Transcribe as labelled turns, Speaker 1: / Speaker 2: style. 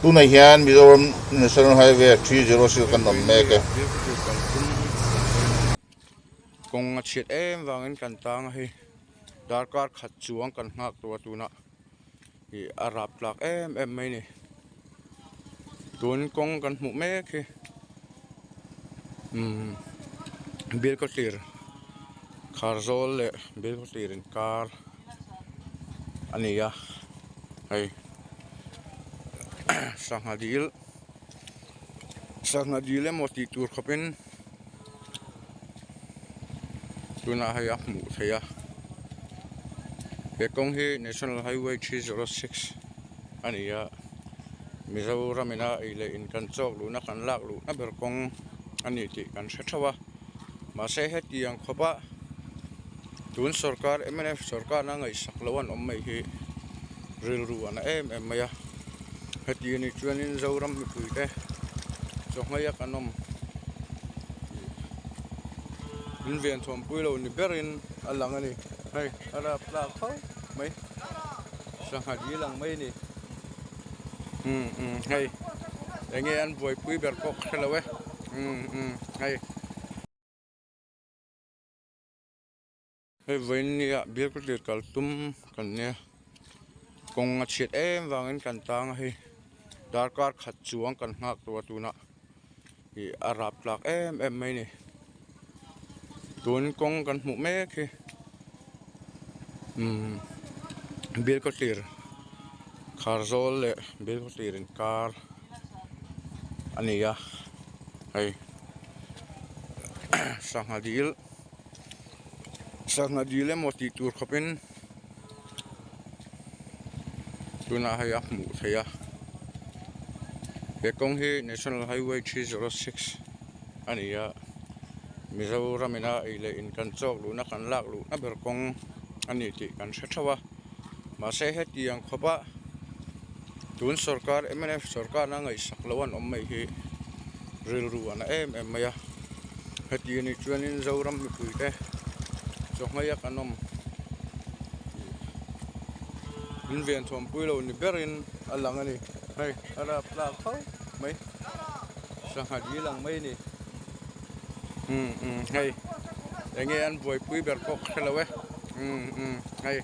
Speaker 1: Tunah hian Mizoram National Highway 306 kan awm mek e.
Speaker 2: Kawng a chhiat em vangin kan tang a hei darkar khat chuang kan nghak tawh a tunah ih a rap tlak em em mai a ni tun kawng kan hmuh mek hi umm Bilkhawthlir Kharzawl leh Bilkhawthlir inkar a ni a hei sangha dil sangha dil emaw tih tur khawpin tunah hei a hmuh theih a he kawng hi national highway 306 a ni a Mizoram ina ei leh in kan chawk luhna kan lak luhna ber kawng a ni tih kan hre theuh a mahse hetiang khawp a tun sorkar mnf sorkar na ngaihsak loh an awm mai hi rilru a na em em mai a heti anih chuanin Zoram mipui te chawhmei a kan awm in ven thuampui lo ni berin a lang a ni hei a rap tlak khawp mai sangha dil ang mai a ni umm umm hei enge an buaipui ber pawh ka hrelo e umm umm hei. Hei vawinia bialkawtlir kal tum kan nia kawng a chhiat em vangin kan tang a hei darkar khat chuang kan nghak tawh a tunah ih a rap tlak em em mai a ni tun kawng kan hmuh mek hi umm bialkawtlir Kharzawl leh bialkawtlir inkar a ni a hei sangha dil. Sangha dil emaw tih tur khawpin tunah hei a hmuh theih a he kawng hi national highway 306 a ni a Mizoram ina ei leh in kan chawk luhna kan lak luhna ber kawng a ni tih kan hre theuh a mahse hetiang khawp a tun sorkar mnf sorkar na ngaihsak loh an awm mai hi rilru a na em em mai a. Heti anih chuanin Zoram mipui te chawhmei a kan awm in ven thuampui lo ni berin a lang a ni hei a rap tlak khawp mai sangha dil ang mai a ni umm umm hei enge an buaipui ber pawh ka hrelo e umm umm hei.